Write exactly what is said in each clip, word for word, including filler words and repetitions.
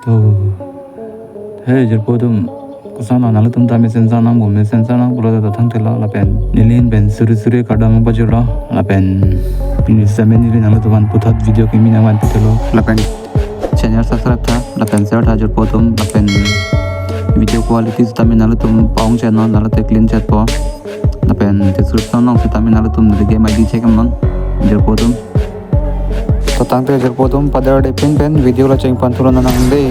To, he jirpo atum, koson nanglitum ta mesen sang nang bo, mesen sang nang pulo ta thangthelo lapen neli ahin pen suri suri kardom pajirlo lapen pini sitame neli nanglitum aphan puthot video kimi nangvanpithelo lapen channel subscribe tha lapen share tha jirpo atum lapen video quality sitame nanglitum pa-ong channel nanglitum clean chatpo lapen description along sitame nanglitum neli game I D check non jirpo atum. To tangte jirpo atum, padar de pin pen video la chengpan thulo nang de.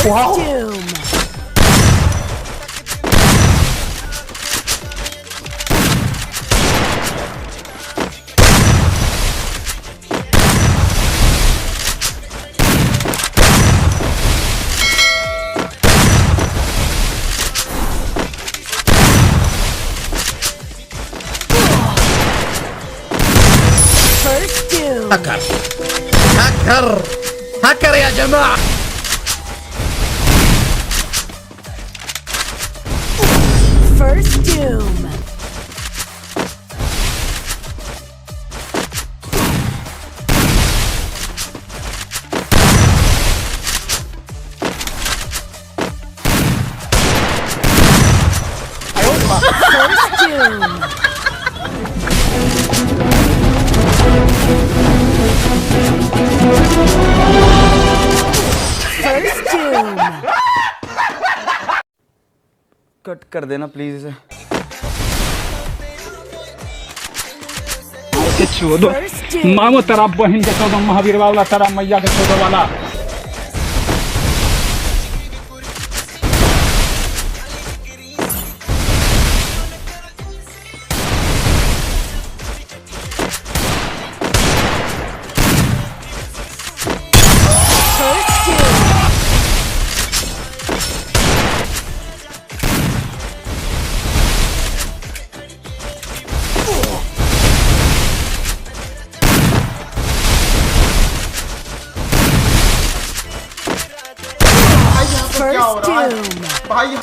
First doom. First doom. Hacker. Hacker. Hacker ya jamaah. First doom. First doom. First doom. Cut कर देना please इसे। ये छोड़ दो। First doom. मामो तेरा बहन के चौदह महावीर वाला, तेरा मैया के चौदह वाला। First doom. First doom. भाई।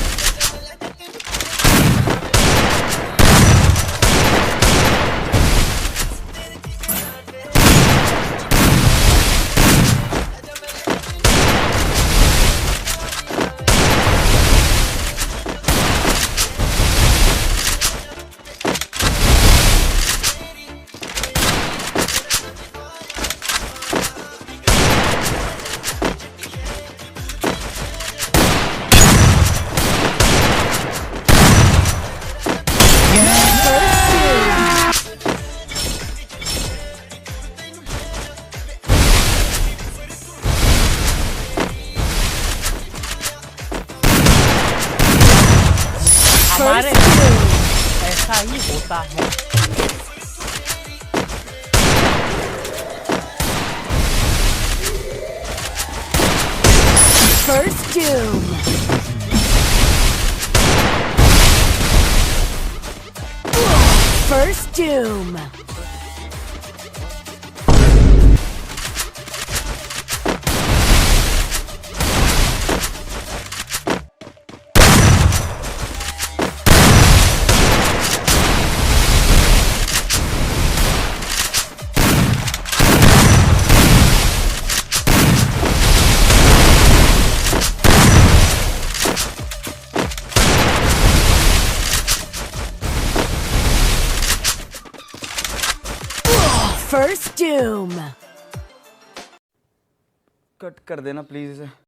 हमारे ऐसा ही होता है। First doom. First doom. First doom. Cut कर देना please इसे।